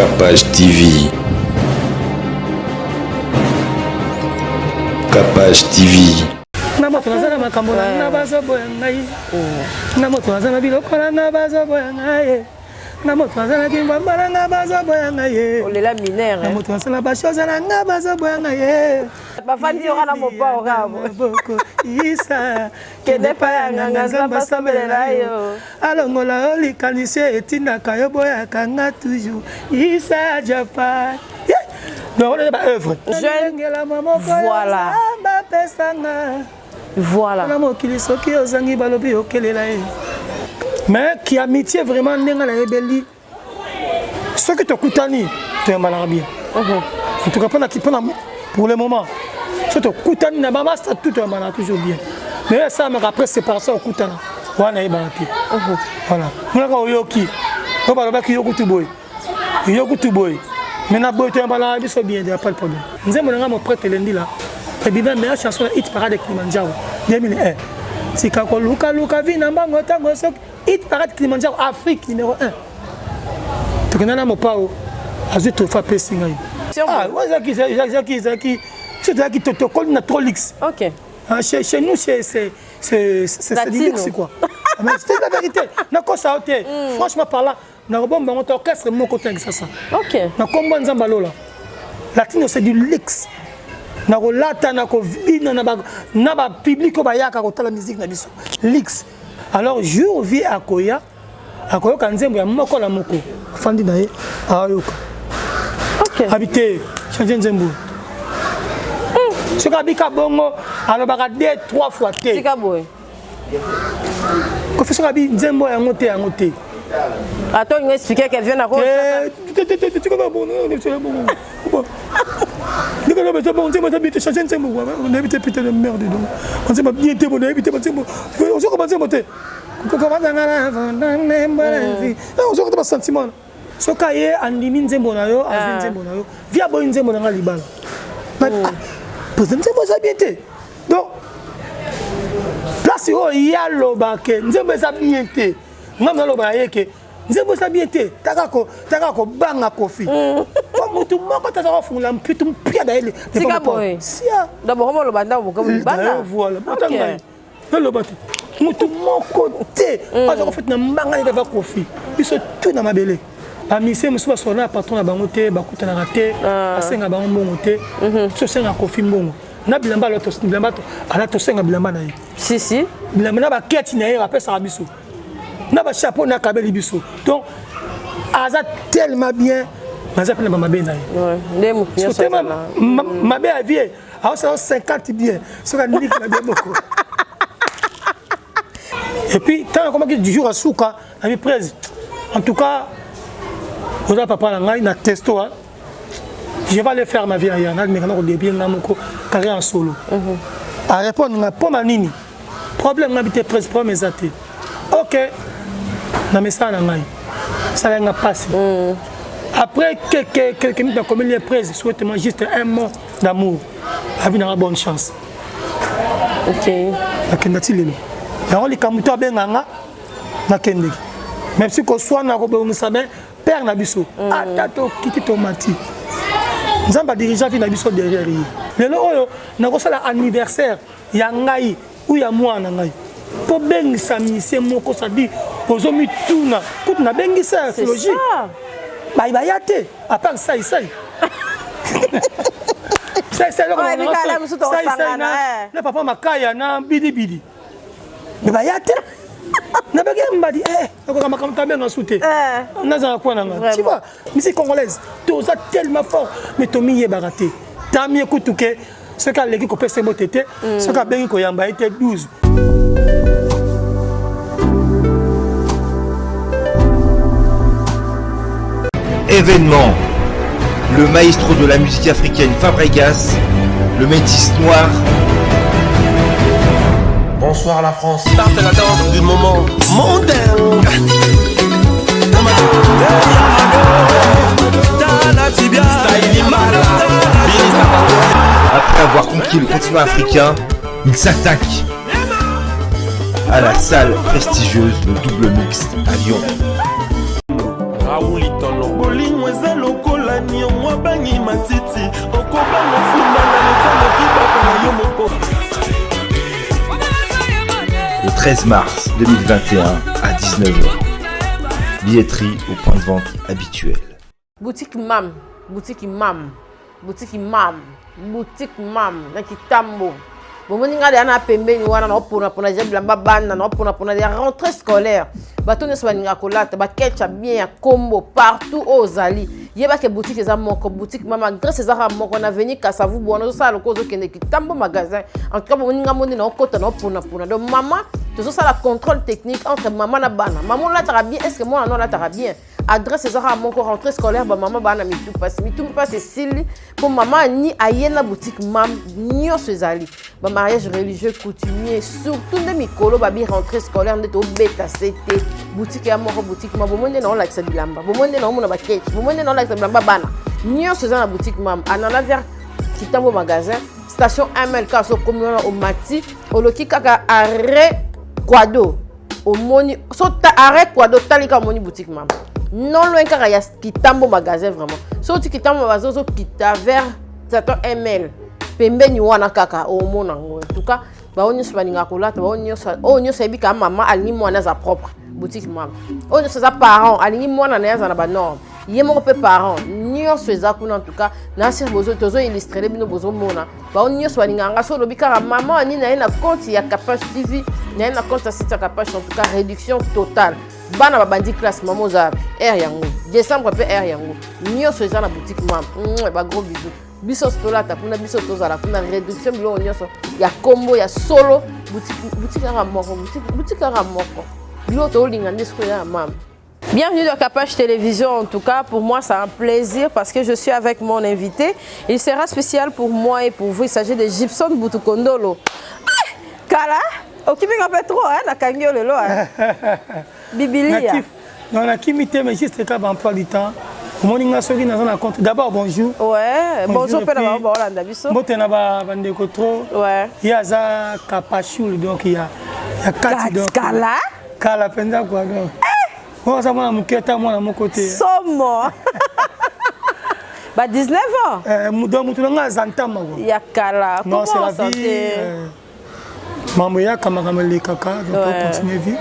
Capage TV. Capage TV. Na moto naza na makambo na nga bazoboya ngai, na moto naza na biloko na nga bazoboya ngai, na moto aza na kimbamba na nga bazoboya ngai ye, olela minere, na moto aza na bashoza na nga bazoboya ngai ye. Bafandi yoka na mopao kaka boko isa. Kende epai ya nganga, Nzambe asambelela yo. Alongola yo likanisi etindaka yo boyaka nga toujours isa japa. Donc wana eza baœuvre. Jeune, moko. Voilà. Nzambe apesanga. Voilà. Na mokili soki ozangi, balobi okelela ye. Mais ki amitié vraiment, ndenge nayebeli, soki tokutani, toyambanaka bien. En tout cas mpona pour le moment, soki tokutani na bamasta tout, toyambanaka toujours bien. Mais esalamaka après séparation, okutana wana, yebaka te. Voilà, monaka oyoki oyo balobaki yo kutu boye, yo kutu boye, mais na boye toyambanaka biso bien, y a pas de problème. Nzembo na nga "Moprêtre Elendila" ebima meilleure chanson ya Hit Parade Kilimanjaro 2001. Tika kolukaluka vi na mbango ntango soki Hit Parade Kilimanjaro Afrique numéro 1, tokenda na mopao, azwi trophée, apesi ngai. Ezalaki so tozalaki, tokoli na trop luxe. Ah, chez nous, c'est du luxe quoi. Mais c'est la vérité, nakosa yo te. Franchement par là, nakobomba bango te, orchestre moko te Kisasa. Na kombo Nzambe alola, Latino, c'est du luxe. Nakolata, nakobina na bapublic oyo bayaka kotala musique na biso, luxe. Alors jour vie akoya, akoyoka nzembo ya moko na moko, afandi na ye, ayoka. Abi te, change nzembo. Soki abika bongo, alobaka deux trois fois te. Tika boye. Kofi, soki abi nzembo yango te, yango te. Ata olingo expliquer ke vieux nako. Tikaka bongo, nzembo eza bien te, change nzembo. Nayebi te, putain de merde. Donc nzembo bien te, bo nayebi te banzembo, ozoka banzembo te, ozoka te basentiment. Soki aye, andimi nzembo na yo, azwi nzembo na yo. Vi aboyi nzembo na nga libala, président, nzembo eza bien te. Donc place oyo ye alobake nzembo eza bien te, ngai naloba na ye ke nzembo eza bien te. Taka kobanga Kofi po motu moko te aza kofungola mpitu mpia na ye. Tika boye. Sia. D'abord omoloba ndako bokomi libanda. Voilà, bota ngai naloba te, motu moko te aza kofeti na mbanga neti ava Kofi. Biso tu na mabele, bamisie mosusu basola na patron na bango te, bakutanaka te, basenga bango mbongo te. Biso osenga Kofi mbongo na bilamba, bilamba ala, tosenga bilamba na ye. Si si. Bilamba na baketi na ye bapesaka biso, na bachapeau na akabeli biso. Donc aza tellement bien, naza mpe na bamabe na ye. Nde motu nyonso. Mabe ya vie aosala 50 bien, soki andiliki mabe moko. Et puis ntango akomaki du jour asuka nabi prese, en tout cas oza papa na ngai na testo, je vais aller faire ma vie ailleurs, nalimeka na kodébie nga moko carrière en solo. Arépondre nga mpo na nini problème nga bi te, prese, problème eza te. Ok, na mesala na ngai esala nga mpasi. Après quelques minutes, nakomeli ye: prese, souhaite-moi juste un mot d'amour. Abi nanga bonne chance. Nakenda ti lelo yango likambo to abenga nga, nakendeki même si koswana kobongisa me père na biso. Ata tokiti, tomati, Nzambe adirige vie na biso derrière ye. Lelo oyo nakosala anniversaire ya ngai ou ya mwana ngai mpo bengisa misie moko, c'est-à-dire ozomituna kutu nabengisa ya logique, baya te à part saisai saisai na papa Makaya na Bidibidi, me baya te. Nabaki mbadi nakoka makambo tabenga su te, nazala kwa na nga. Tu vois, musique congolaise toza tellement fort, mais tomiyebaka te. Tamie kutu ke soki aleki kopesa mbote te, soki abengi koyamba ye te, 12. Événement. Le maestro de la musique africaine Fabregas, le métis noir. Bonsoir la France. Ça c'est la danse du moment. Mondain. Après avoir conquis le continent africain, il s'attaque à la salle prestigieuse, le Double Mix à Lyon. Raoul Itono. eza lokola niongo abangi matiti okobanga ofunda na leta noki bakanga yo moko. Le 13 mars 2021 à 19h. Billetterie au point de vente habituel. Boutique Mam, boutique Mam, boutique Mam, boutique Mam na Kitambo. Bomoni nga deya na pembeni wana na opona pona deja bilamba bana na opona pona ya rentrée scolaire. Bato nyonso balingaka kolata ba ketch bien ya kombo partout oyo ozali. Yeba ke boutique eza moko, boutique Mama Grace eza kaka moko na avenue Kasavubu wana ozosala lokola ozokende Kitambo magasin. En tout cas bomoni nga moni na okota na opona pona. Donc mama tozosala contrôle technique entre mama na bana. Mama olataka bien, est-ce que mwana no alataka bien? Adresse eza kaka moko, rentrée scolaire ba mama bana mitu pasi, mitu pasi esili po mama ani aye na boutique Mam, nyonso ezali ba mariage religieux, coutumier, surtout nde mikolo babi rentrée scolaire nde tobeta se te. Boutique ya moko, boutique Mam, bomoi nde naolakisa bilamba, bomoi nde naomona bakeke, bomoi nde naolakisa bilamba bana, nyonso eza na boutique Mam anana vers Kitambo magasin, station MLK. So okomi wana, omati, oloki kaka arrêt Kwado, omoni so arrêt Kwado, otali kaka, omoni boutique Mama non loin kaka ya Kitambo magasin. Vraiment, so oti Kitambo magasin, ozokita vers station ML, pembeni wana kaka omona yango. En tout cas, bao nyonso balingaka kolata, bao nyonso oyo nyonso ayebi kaka mama alingi mwana aza propre, boutique Mama. Oyo nyonso aza parent alingi mwana na ye aza na banorme, ye moko mpe parent, nyonso eza kuna. En tout cas, nasir tozo illustrer bino, bozomona bao nyonso balingaka nga. So olobi kaka mama ani na ye na compte ya Capage TV, na ye na compte ya site ya Capage, en tout cas réduction totale. Bana babandi classe, mama oza aire yango décembre mpe aire yango, nyonso eza na boutique Mama. Bagros bisous, biso tolata kuna, biso tozala kuna, réduction, biloko nyonso ya kombo ya solo. Boutique kaka moko, boutique kaka moko, biloko tolinga nde sikoyo ya mama. Bienvenue dans Capage Télévision. En tout cas, pour moi, c'est un plaisir parce que je suis avec mon invité. Il sera spécial pour moi et pour vous. Il s'agit de Gibson Boutukondolo. Ah, Kala, okipi un peu trop, hein, nakangi yo lelo, hein. Bibilia. Non, nakimi te, mais juste kaka baemploi du temps. Omoni nga soki naza na compte. D'abord bonjour. Ouais, bonjour mpe na bango baolanda biso. Mbote na bandeko trop. Ye aza kapashul, donc ya kati, donc Kala. Kala mpenza quoi, donc oyo aza mwana moke, ata mwana moko te. Somo. Ba 19 ans. Donc motu na nga aza ntama quoi. Ya kala. Non, c'est la vie. Mambo eyaka, makambo elekaka, donc continuer vie.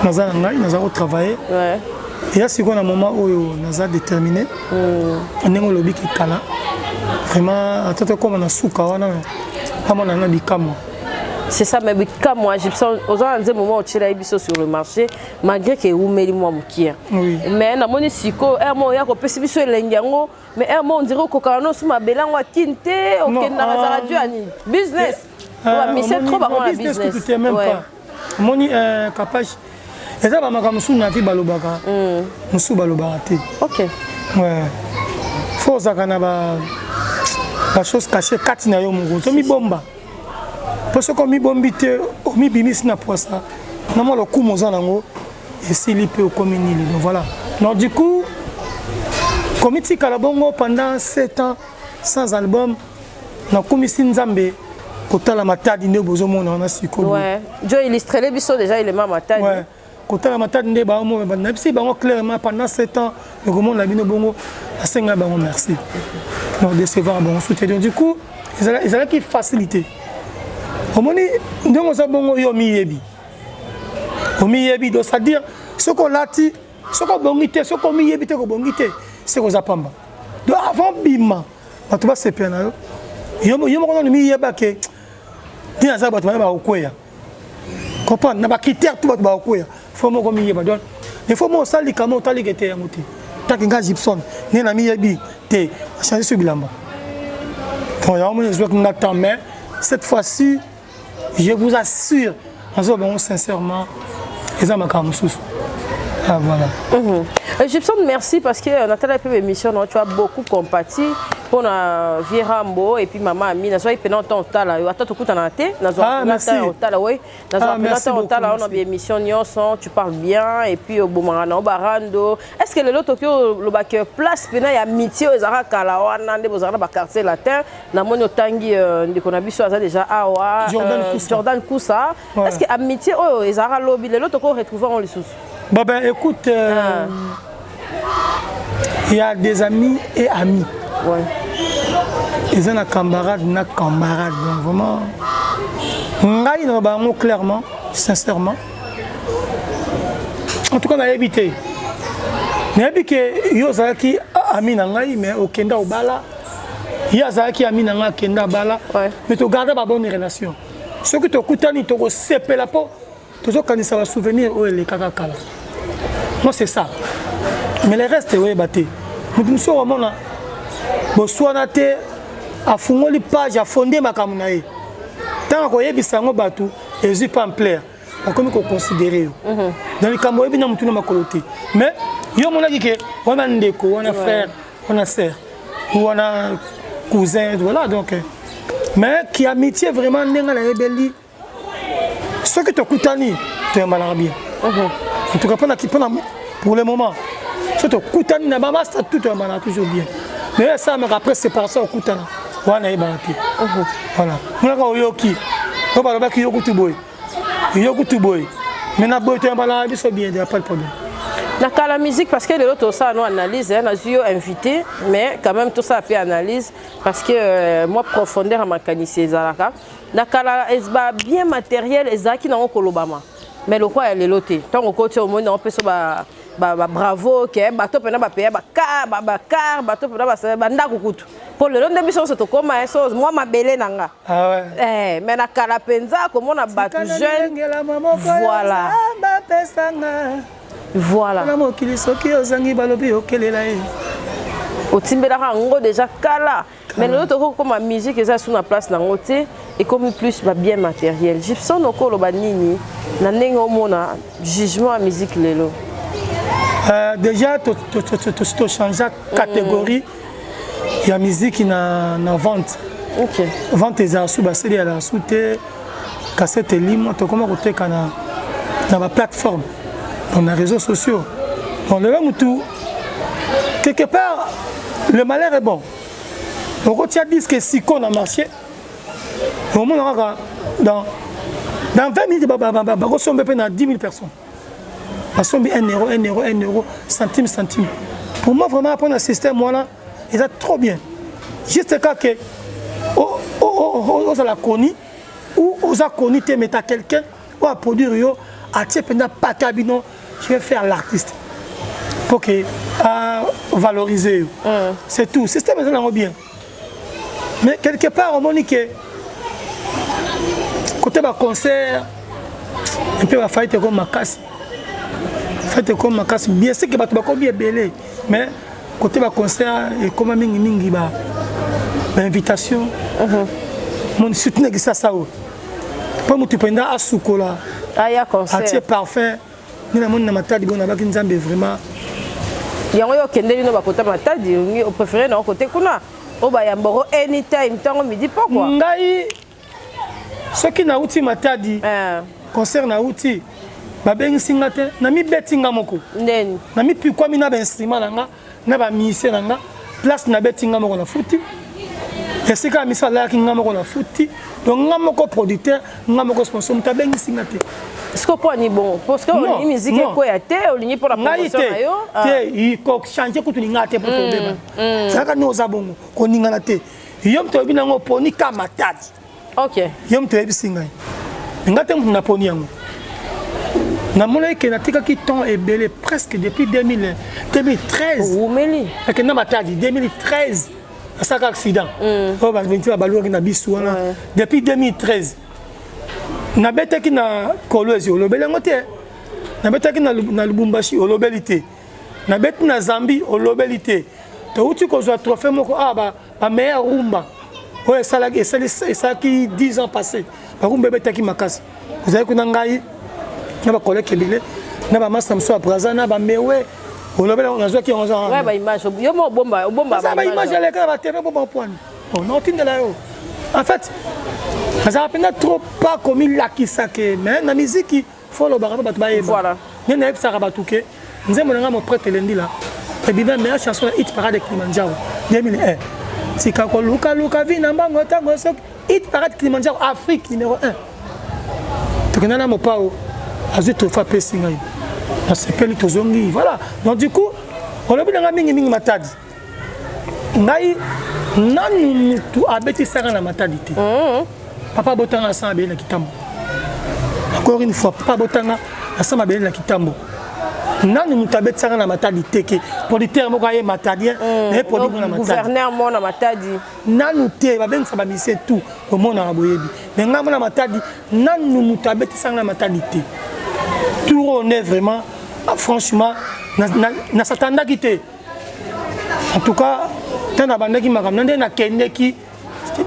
Naza na ngai, naza kotravailler. Eya sikoyo na moment oyo naza déterminé ndenge olobiki kala. Vraiment, ata tokóma na suka wana, amona na bikamwa. C'est ça, mais bikamwa. Gibson, oza na nzembo moko otiela biso sur le marché, malgré ke ewumeli mwa mokie. Mais namoni sikoyo aire moko oya kopesi biso elengi yango, mais aire moko ondire okokaka nosu mabele yango akini te, okendaka ezala dio ya nini, business bamise trop bango na business. Même pas, omoni Kapage, eza bamakambo mosusu na vie balobaka, mosusu balobaka te. Faut ozalaka na bachose caché kati na yo moko, ozomibomba, mpo soki omibombi te, omibimisi na poisa na mwa lokumu oza nango esili mpe okomi nili. Donc voilà, donc du coup komitikala bongo pendant 7 ans sans album, nakumisi Nzambe kotala Matadi nde bozomona wana sikoyo. Ouais. Jo illustrele biso déjà élément Matadi. Ouais. Kotala Matadi nde baomona, nayebisi bango clairement, pendant 7 ans ekomona bino bongo, nasenga bango merci, donc décevoir bango soutien. Donc du coup ezalaki facilité. Omoni ndenge oza bongo, yo omiyebi, omiyebi. Donc c'est-à-dire soki olati, soki obongi te, soki omiyebi te, kobongi te, seke oza pamba. Donc avant bima, bato basepela na yo, yo moko nano miyeba ke nde naza, bato bayeba kokweya, comprendre na bacritère tout, bato bakokweya. Faut moko miyeba. Donc il faut mo osala likambo otalika ete yango te taki nga Gibson nde na miyebi te, achange so bilamba. Donc yango moni ezwaki nga temps, mais cette fois-ci, je vous assure, nazoba bango sincèrement, eza makambo mosusu. Ah, voilà. Gibson, merci parce que Nathalie peut émission, non, tu as beaucoup compati pour la vie Rambo et puis maman Amina. Soit il peut entendre tala, attends tout en té, Ah, merci. Tala, oui. Ah, merci beaucoup. Tala, on a émission nyonso, tu parles bien et puis au bomana barando. Est-ce que le lot Tokyo le bac place pena ya amitié ezara kala wana nde bozala ba Quartier Latin na moni otangi ndeko na biso aza déjà awa? Jordan Koussa. Jordan Koussa. Est-ce que amitié oyo ezara lobi lelo toko retrouver en lisusu? Bon ben écoute, Il y a des amis et amis. Ouais. Eza na camarade na camarade. Donc vraiment, ngai na bango clairement, sincèrement. En tout cas, nayebi te. Nayebi ke yo ozalaki ami na ngai mais okenda obala. Ye azalaki ami na ngai akenda abala. Ouais. Mais togarda ba bonne relation. Soki tokutani tokosepela mpo tozokanisa ba souvenir oyo elekaka kala. Moi c'est ça. Mais le reste oyeba te. Moto mosusu okomona boswana te, afungoli page, afonde makambo na ye. Ntango akoyebisa yango bato ezwi pas ampleur, bakomi koconsidere yo dans likambo oyebi na motu na makolo te. Mais yo omonaki ke wana ndeko, wana frère, wana sœur, wana cousin, voilà. Donc mais ki amitié vraiment ndenge nayebeli, soki tokutani toyambanaka bien. En tout cas mpona pour le moment, soki tokutani na bamasta tout, toyambanaka toujours bien. Mais oyo esalamaka après séparation, okutana wana nayebaka te. Voilà, monaka oyoki oyo balobaki yo kutu boye, yo kutu boye, mais na boye toyambanaka biso bien, y a pas de problème. Na kala musique, parce que lelo tosala no analyse, hein, nazwi yo invité, mais quand même tosala mpe analyse parce que moi profondeur ya makanisi ezalaka na kala ba bien matériel ezalaki nango kolobama, mais lokwa ya lelo te. Ntango okoti, omoni nango mpe so ba bravo ke bato mpena bapeya bacar, bato mpena bandako kutu, mpo lelo nde biso nyonso tokóma so mwa mabele na nga. Ah ouais. Eh, mais na kala mpenza komona bato jeune, voilà. Bapesanga voilà. Na mokili, soki ozangi balobi okelela ye. Otimbelaka yango déjà kala, mais lelo tokokoma musique eza su na place nango te, ekomi plus babien matériel. Gibson, okoloba nini na ndenge omona jugement ya musique lelo? Déjà tochange catégorie ya musique na vente. Vente ezala su baseli ya su te, cassette elimo, tokoma koteka na baplateforme, donc na réseaux sociaux. Donc lelo mutu, quelque part le malheur est bon, okotia disque siko na marché, omona kaka dans 20 minutes bakosomba mpe na 10 000 personnes, basombi 1 euro, 1 euro, 1 euro, centime, centime. Pour moi vraiment, mpona système wana eza trop bien, juste kaka ozala koni ou oza koni te, mais ta quelqu'un oyo aproduire yo, atie mpenza pate ya bino, je vais faire l'artiste pour que valoriser yo, c'est tout. Système eza nango bien, mais quelque part omoni ke côté baconcert mpe bafaillite ekomi makasi, faillite ekomi makasi. Bien sûr ke bato bakomi ebele, mais côté baconcert ekoma mingimingi bainvitation, moni surtout na Kisasa oyo, mpo motu mpenza asukola aya concert, atie parfum nde namoni na Matadi bongo, nabaki Nzambe vraiment. Yango yo okendeli no bakota Matadi, opréféré na okote kuna oyo bayamboko anytime, ntango midi pokwa. Ngai soki nauti Matadi, concert nauti, babengisi nga te, namibeti nga moko. Ndeni? Namipikwami na bainstrument na nga na bamusicien na nga, place nabeti nga moko na futi, esika ya misala alalaki nga moko na futi. Donc nga moko producteur, nga moko sponsor, moto abengisi nga te. Siko mpo ani bongo? Parce que olingi musique ekoya te, olingi mpona ngai promotion te na yo. Te, kochange kutu ninga te, mpo tobebana ezalaka nde oza bongo koningana te. Yo moto oyebi nango oponi ka Matadi. Yo moto oyebisi ngai, nga te moto naponi yango. Namonaki ke natikaki temps ebele, presque depuis 2000 2013. Owumeli. Nakenda Matadi 2013, asalaka accident oyo babenti babalukaki na bisu wana. Depuis 2013 nabetaki na Kolwezi, olobeli yango te. Nabetaki na Lubumbashi, olobeli te. Nabeti na Zambie, olobeli te. Touti kozwa trophée moko awa, bameilleur rumba oyo esalaki 10 ans passé, barumba ebetaki makasi, ozali kuna, ngai na bakoleke ebele na bamasa mosusu ya Braza na bamewe, olobeli yango, nazwaki yango. Ouais, baimage yo mo obomba, obomba. Aza baimage aleka na batv, bomba pwani naotindela yo. En fait nazala mpenza trop pas komilakisa ke, mais na miziki fo olobaka mpo bato bayeba. Nde nayebisaka bato ke nzembo na ngai Moprêtre Elendila ebima meilleure chanson na Hit Parade Kilimanjaro 2001. Tika kolukaluka vi na mbango ntango soki Hit Parade Kilimanjaro Afrique numéro 1, tokenda na mopao, azwi trophée, apesi ngai, nasepeli, tozongi. Voilà, donc du coup Olobi na nga mingi mingi Matadi. Ngai nanu mutu abetisaka na Matadi te. Papa abotanga na Sama Bele na Kitambo. Encore une fois, papa abotanga na Sama Bele na Kitambo. Nanu mutu abetisaka na Matadi te ke producteur moko aye matadien na ye produit moko na Matadi. Gouverneur moko na Matadi. Nanu te babengisa ba musiciens tout omonaka boyebi. Mais ngai mona Matadi nanu mutu abetisaka na Matadi te. Tour on est vraiment franchement na s'attendaki te. En tout cas, tant nabandaki makambo na nde nakendeki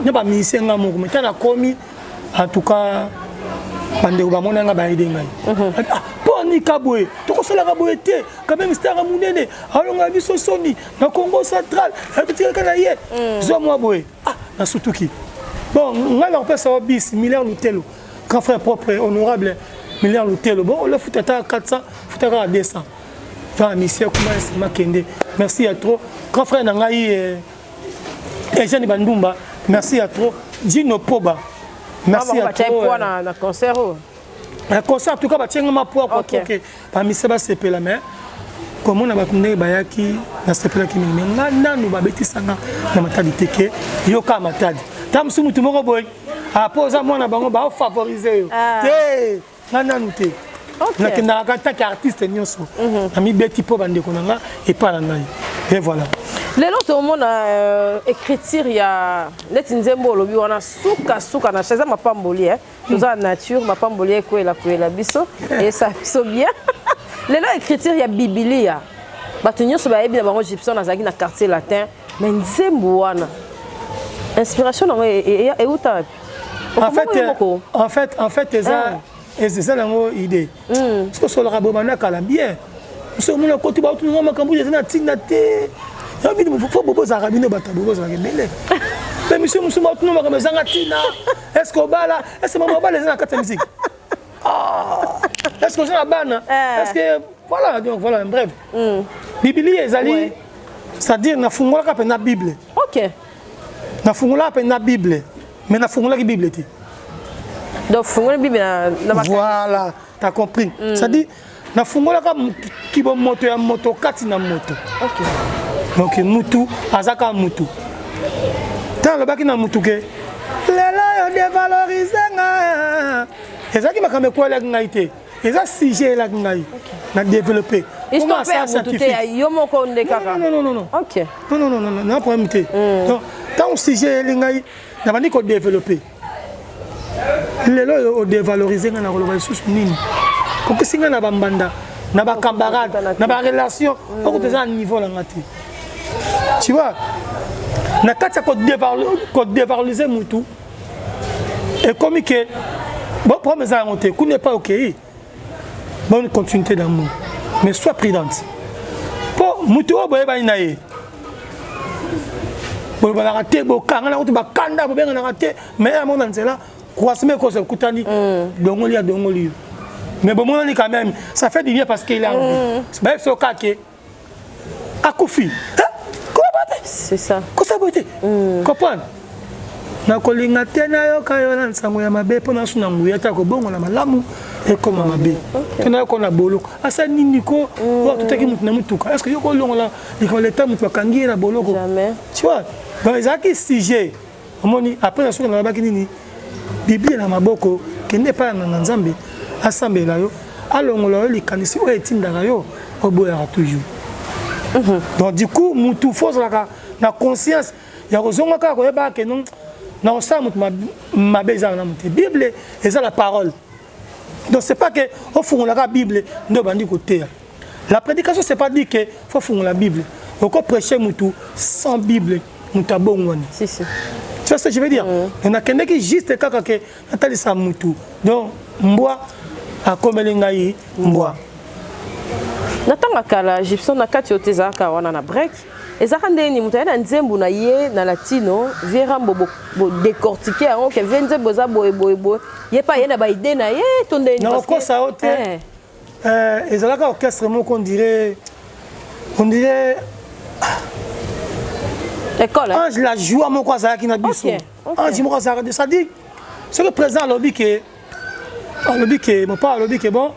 na ba musiciens nga moko mais tant nakomi en tout cas bandeko bamona nga bayede ngai. Ah, mpo anika boye tokosalaka boye te quand même star ya monene alonga biso soni na Congo central atotikalaka na ye zwa mwa boye. Ah, nasutuki. Bon, ngai nakopesa yo bis Miller Lutelo, grand frère propre honorable Miller Lutelo. Bon, le futa ata 400, futa kaka 200. Enfin, monsieur kuma nsima kende. Merci ya trop. Grand frère na ngai Eugène Bandumba, merci ya trop. Gino Poba, merci ya trop. Na concert oyo. Na concert en tout cas batienga ma poids quoi ok. Ba monsieur basepela mais komona bato ndenge bayaki nasepelaki mingi mais nga nanu babetisanga na Matadi te ke yoka Matadi ta mosusu motu moko boye apo oza mwana bango baofavorize yo te nga nanu te. Nakendaka kaka tant artiste nyonso namibeti mpo bandeko na nga epa na ngai et voilà. Lelo tomona écriture ya neti nzembo olobi wana suka suka na eza mapamboli toza na nature mapamboli ekwela kwela biso esa biso bien. Lelo écriture ya Biblia bato nyonso bayebi na bango Gibson azalaki na quartier latin mais nzembo wana inspiration nango euta wapi? En fait eza eza nango idée soki osolaka boye banda kala bien so omona koti baotunanga makambo eza na ntina te fo bobo ozalaka bino bato bobo ozalaka ebele mais monsieur mosusu baotuna makambo ezanga ntina. Est ce que obala, est ce que mama obala eza na kati ya musique, est ce que oza na bana, est ce que voilà. Donc voilà, bref, Biblia ezali, c'est à dire nafungolaka mpenza Bible. Nafungolaka mpenza Bible mais nafungolaki Bible te. Donc fungoli Bible na Voilà, t'as compris. C'est à dire nafungolaka kibomoto ya moto kati na moto. Donc mutu aza kaka mutu. Ntango alobaki na mutu ke lelo yo dévalorise nga, ezalaki makambo ekwelaki ngai te, eza sujet elaki ngai na développé. Histoire mpe ya mutu te, ya yo moko nde kaka. Non, non, non, non. Non, non, non, non, non, problème te. Donc ntango sujet eyeli ngai, nabandi kodéveloppe. Lelo oyo odévalorise ngai, na koloba lisusu nini? Kokisi ngai na bambanda, na bacamarade, na barelation okuta eza na niveau na nga te. Tu vois, na kati ya kodévaloriser mutu ekomi ke bon, problème eza yango te. Kuna epai okei, bonne continuité d'amour, mais sois prudente mpo mutu oyo boyebani na ye, bolobanaka te, bokangana kutu bakanda, bobenganaka te, mais yango na nzela croisement ekoza ekutani, dongoli ya dongoli yo, mais bomonani quand même, ça fait du bien parce qu'il a envie. Bayebi so kake akufi. C'est ça. Kosa boye te, comprendre nakolinga te nayoka yo na nsango ya mabe mpo nasu na nguya te kobongola malamu ekoma mabe to nayoka na boloko asa nini ko oyo atutaki motu na motuka. Est ce que yo kolongola likambo leta motu bakangi ye na boloko? Tu vois, donc ezalaki sujet omoni. Après na soki nalobaki nini, Biblia na maboko, kende epai ya nganga Nzambe asambela yo, alongola yo likanisi oyo etindaka yo oboyaka toujours. Donc du coup mutu fo ozalaka na conscience ya kozonga kaka koyebaka ke non, na kosala motu mabe eza na motu te. Bible eza la parole, donc c'est pas que ofungolaka Bible nde obandi koteya. La prédication, c'est pas dire que faut fungola Bible. Oko prêcher mutu sans Bible, mutu abongwani. Si, si. Tu vois ce que je veux dire? Nakendeki juste kaka ke natalisa mutu. Donc mbwa akomeli ngai mbwa. Na ntango ya kala, Gibson, na kati oyo te, ezalaka wana na break, ezalaka ndenge nini? Moto aye na nzembo na ye na latino, vieux Rambo bodécortique yango ke vieux nzembo eza boye boye boye, ye mpe aye na baidée na ye to ndenge nini? Nakokosa yo te. Ezalaka orchestre moko, on dirait école. Ange la joie moko azalaki na biso. Ange moko azalaka, c'est-à-dire soki président alobi ke mopa alobi ke bon.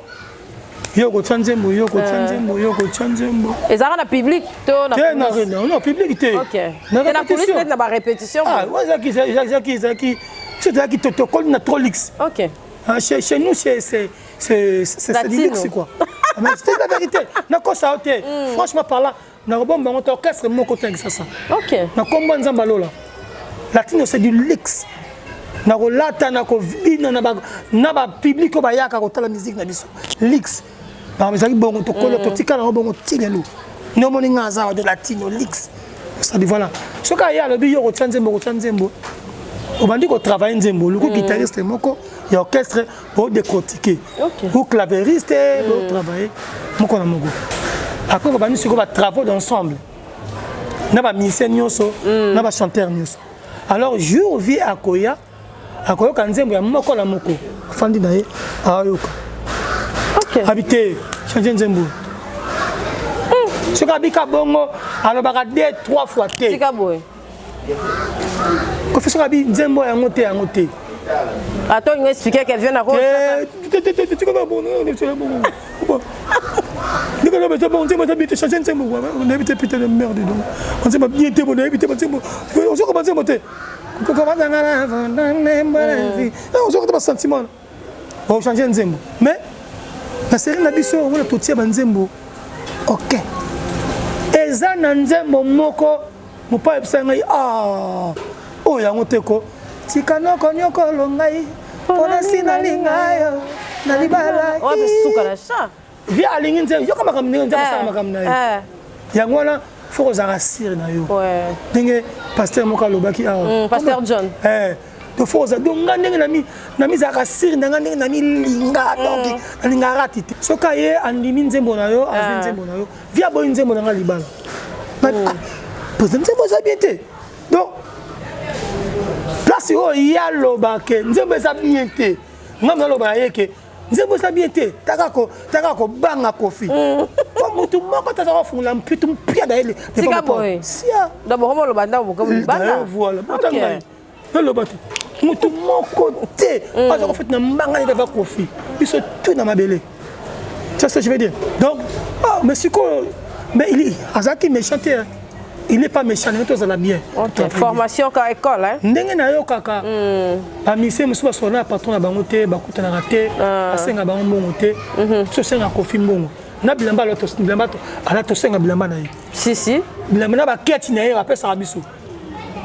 Yo kotia nzembo, yo kotia nzembo, yo kotia nzembo. Ezalaka na public to na Te, na non, public te. Na te, na coulisse neti na barépétition. Ah, ouais, ezalaki, ezalaki, ezalaki, ezalaki, tokoli na trop luxe. Ah, chez nous, c'est du luxe, quoi. Mais c'est la vérité. Nakosa yo te. Franchement parlant, nakobomba bango te, orchestre moko te Kinshasa. Na kombo Nzambe alola. Latino, c'est du luxe. Nakolata, nakobina na bapublic oyo bayaka kotala musique na biso. Luxe. Ezalaki bongo, tokolo, totikala yango bongo ti lelo. Nde omoni nga aza de Latino luxe. C'est-à-dire, voilà. Soki aye alobi yo kotia nzembo, kotia nzembo, obandi kotravaille nzembo, oluku guitariste moko ya orchestre odécortiquer ou clavériste, botravaille moko na moko. Après babandi sikoyo batravaux d'ensemble na bamusicien nyonso, na bachanteur nyonso. Alors jour vie akoya, akoyoka nzembo ya moko na moko, afandi na ye, ayoka. Abi te, change nzembo. Soki abika bongo, alobaka deux trois fois te. Tika boye. Kofi soki abi nzembo yango te, yango te. Ata olingo expliquer ke vieux na ko Nzembo eza bien te, change nzembo. Nayebi te, putain de merde. Donc nzembo bien te, nayebi te banzembo, ozoka banzembo te, ozoka te basentiment, ochange nzembo. Mais na série na biso omona totia banzembo. Ok, eza na nzembo moko mopa ayebisa ngai: "Ah, oyo yango te ko, tika noko nyokolo ngai mpona si nalinga yo na libala." Oyo suka na chat. Vie alingi nzembo, yoka makambo ndenge Nzambe asala makambo na ye. Yango wana fo kozala sûr na yo, ndenge pasteur moko alobaki awa. Pasteur John. Donc fo kozala, donc nga ndenge namizalaka sûr na nga, ndenge namilinga, donc nalingaka rati te. Soki aye, andimi nzembo na yo, azwi nzembo na yo. Vie aboyi nzembo na nga libala, président, nzembo eza bien te. Donc place oyo ye alobake nzembo eza bien te, nga naloba na ye ke nzembo eza bien te. Taka kobanga Kofi po motu moko taza kofungola mpitu mpia na ye. Tika boye. Sia. D'abord omoloba ndako bokomi libanda. Voilà, bota ngai naloba te, motu moko te aza kofeti na mbanga neti ava Kofi, biso tout na mabele. C'est ce que je veux dire. Donc, ah, mais sikoyo, mais il azalaki méchant te, hein. Il n'est pas méchant, ndenge tozala bien. Ok, formation ka école, hein. Ndenge nayokaka, bamusicien mosusu basolola na patron na bango te, bakutanaka te, basenga bango mbongo te. Biso osenga Kofi mbongo na bilamba, bilamba ala, tosenga bilamba na ye. Si si. Bilamba na baketi na ye bapesaka biso,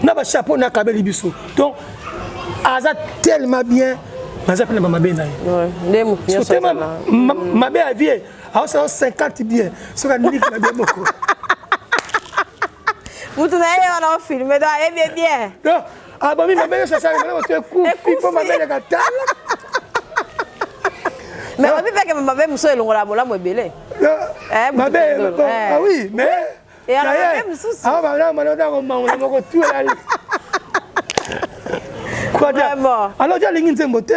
na bachapeau na akabeli biso. Donc aza tellement bien, naza mpe na bamabe na ye. Nde motu nyonso azala. Mabe ya vie aosala 50 bien, soki andiliki mabe moko. Motu na ye wana ofilme, donc ayebi bien. Non, abomi mabe nyonso asali, mana moto ekufi mpo mabe eleka tala. Mais babi mpe ke mabe mosusu elongola bolamu ebele. Mabe, ah oui, mais mabe mosusu. Awa moko tu elali. Alors ti alingi nzembo te,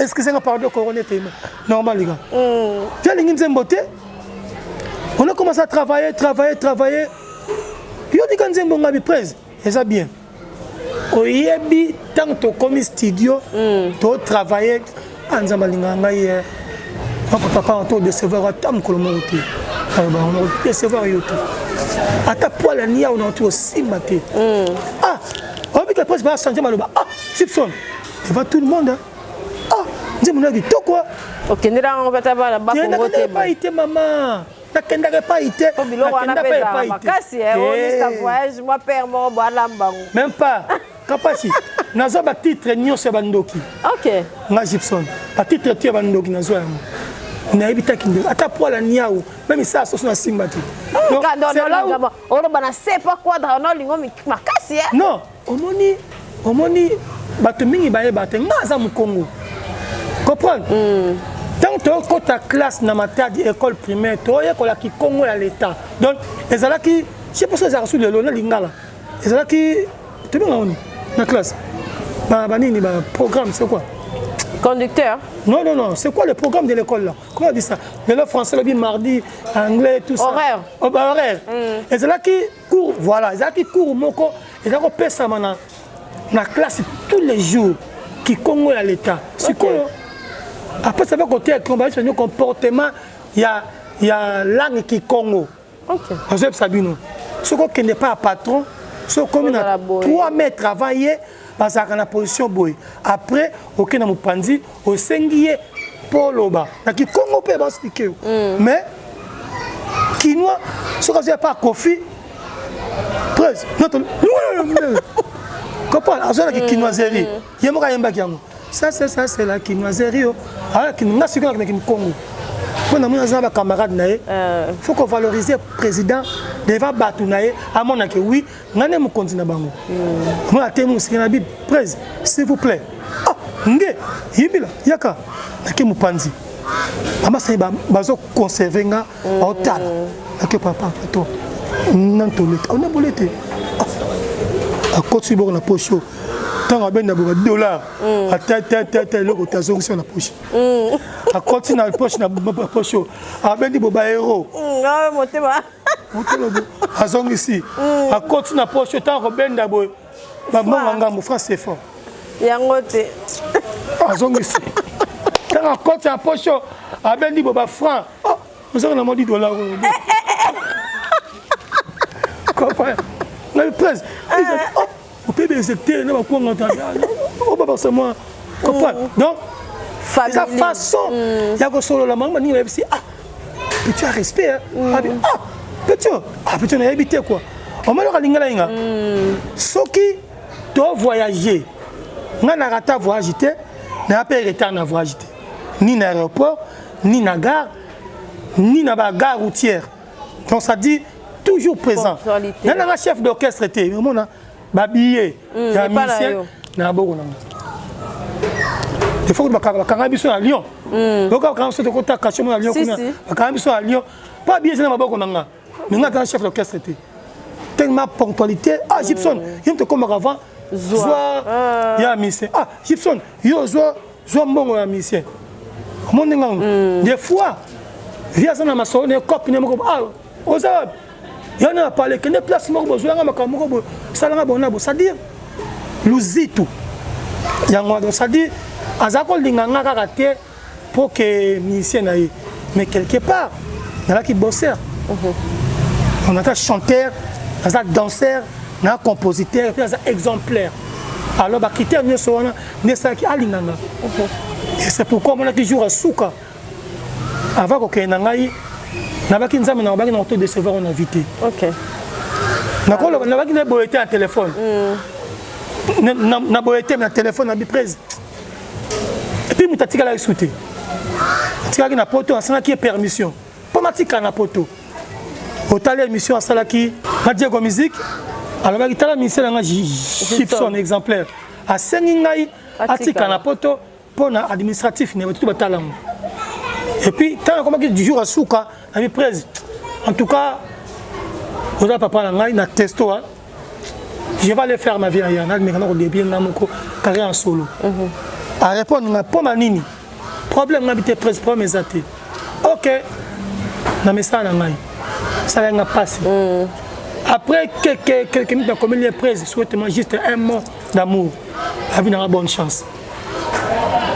excuse nga, pardon, corona eteyima normal liga. Ti alingi nzembo te, on a commencé à travailler, travailler, travailler. Yo tika nzembo, ngabi prese eza bien. Oyebi, ntango tokomi studio, totravaille, a Nzambe alingaka ngai ye oko papa to décevoir ata mokolo moko te. Aloba yango, décevoir yo te, ata poil ya niawu na oti osimba te. Ah, oyebi ke prese bachange maloba. Ah, Gibson devant tout le monde, ah, nzembo na kitoko. Okendela yango mpe ata bana bakongo te. Epai te, mama, nakendaka epai te. Po biloko wana mpe ezala makasi, onista voyage mwa père moko bo alamba yango. Même pas kapasi, nazwa batitre nyonso ya bandoki. Nga Gibson, batitre tu ya bandoki nazwa yango, nayebi taki ndoki ata poil ya niau, même esala soso na simba te. Oloba na se pa quadra na olingo makasi. Non, omoni, omoni bato mingi bayeba te nga aza mokongo, comprendre. Ntango tokota classe na Matadi, école primaire, toyekolaki kikongo ya l'état. Donc ezalaki, je sais pas so ezalaka su lelo, na lingala ezalaki, tobenga oni na classe banini, baprogramme, c'est quoi? Conducteur. Non, non, non, c'est quoi le programme de l'école là? Comment on dit ça lelo? Français lobi mardi, anglais, tout ça. Horaire. Oh, bah, horaire. Ezalaki cours, voilà, ezalaki cours moko eza kopesama na classe tous les jours, kikongo ya l'état. Sikoyo après ça va koteya comportement. ya ya langue kikongo. Okay. Nazoyebisa bino soki okende pa ya patron soki okomi na 3 mètres avant ye bazalaka na position boye après okende na mopanzi osengi ye mpo oloba na kikongo mpe baexplike yo mm. mais kinois soki azoya pa kofi prese comprendre azoya na kikinoiserie mm. ye moko ayembaki yango Ça c'est ça c'est la kinoiserie oh. Ah nga sikoyo nakendaki Congo. Mpo na moni aza na ba camarade na ye. Euh. Faut qu'on valoriser président devant bato na ye amona ke oui nga nde mokonzi na bango. Mm. Mona te mosika na bible prese s'il vous plaît. Ah nge yimbila yaka nake mopanzi. Mama sai bazo conserver nga mm. baotala. Nake papa to nantolete. Ona bolete. Ah. Akotisi boko na poche ntango abenda boka dollar mm. atatata eloko te azongisi na poche mm. akoti na poche na poche oyo abendi bo baero mm, ah, motema azongisi akoti na poche ntango akobenda boye babonga ngambo france c'est fort yango te azongisi ntango akoti na poche oyo abendi bo bafranc oh, ozaka na mwa 10 dollar oyo eh, eh, eh, comprend na presse ope ba execter na bakwanga ta obabakisa mwa comprendre mm. donc eza façon mm. ya kosolola mango baningi bayebisi ah petit ya respect mm. abi ah petit ah petit nayebi te quoi omoni okalingela ye nga soki to voyager nga na rata voyage te naya mpe retard na voyage te ni na aéroport ni na gare ni na ba gare routière donc ça dit toujours présent nga nanga chef d'orchestre te omona babillet mm, ya musicien na boko nanga il faut bakanga biso na Lyon mm. yoka bakanga biso tokota cachet na Lyon kuna bakanga biso na Lyon pas billet na maboko nanga mais nga tanga chef d'orchestre te tellement ponctualité ah Gibson mm. yo moto okomaka avant zwa ah. ya musicien ah Gibson yo zwa zwa mbongo ya musicien omoni ndenge yango mm. des fois vie aza na masolo na ye cope ne moko ah oza wapi yo na pale kende place moko bozwelanga makambo moko boye salanga bona bo c'est-à-dire luzitu yango wana c'est-à-dire aza kolinga nga kaka te mpo ke musicien na ye mais quelque part nalaki bosseur mhm. on ata chanteur naza danseur na compositeur mpe aza exemplaire alors bacritère nyonso wana nde esalaki alinga nga et c'est pourquoi omonaki jour ya suka avant kokende na ngai nabaki nzambe na obaki na koto décevoir na vie te nakoloba nabaki na boye te na telefone mm. na boye te na telefone na biprese epuis moto atikalaki su te atikalaki na poto asengaki ye permission mpo natikala na poto otali émission asalaki na Diego Musique alobaki tala ministère na nga Gibson exemplaire asengi ngai atika na poto mpo na administratif ne batutu batala yango et puis ntango akomaki du jour asuka na mi prese en tout cas oza papa na ngai na testo je vais aller faire ma vie ailleurs nalingaka na kodebie ngai moko carrière en solo mhm. arépondre ngai mpo na nini problème ngai bite presse problème eza te ok na mesala na ngai esalaki nga mpasi mm. après quelques, quelques minutes nakomeli ye presse souhaite-moi juste un mot d'amour abi nanga bonne chance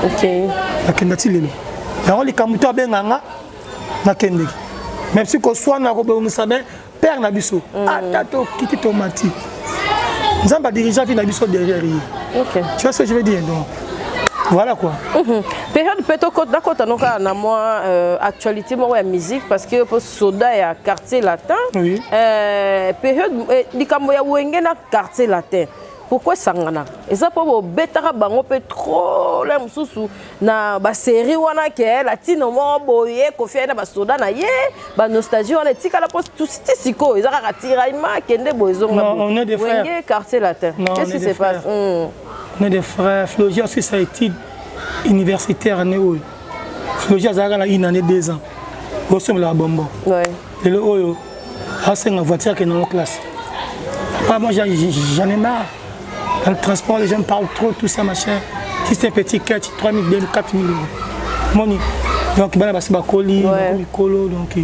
okay. nakenda ti lelo yango likambo to abenga nga nakendeki même si koswana kobongisa me père na biso mm. ata tokiti tomati nzambe adirigea vie na biso derrière ye okay. tu vois ce que je veux dire donc voilà quoi mm -hmm. période mpe nakota no kaka na mwa euh, actualité moko ya musique parce que mpo soda ya quartier latin oui. euh, période eh, likambo ya wenge na quartier latin pourquoi esanganaka eza mpo bobetaka bango mpe trop la mosusu na baserie wana ke latino moko boye kofi aye na basoda na ye banostalgie wana etikala mpo ti sikoyo eza kaka tiraillement kende boye ezongawenge quartier latin qu'est-ce qui se passe hmm. on est des frères Flogia aussi sa étude universitaire année oyo Flogia azalaka na une année deux ans osombelaka bonbon lelo oyo asenga voiture akende yango classe papa moi j'en ai marre dans le transport les gens parlent trop tout ça machin si c'est un petit catch 3000 2000 4000 euros moni donc bana basi bakoli mikolo donc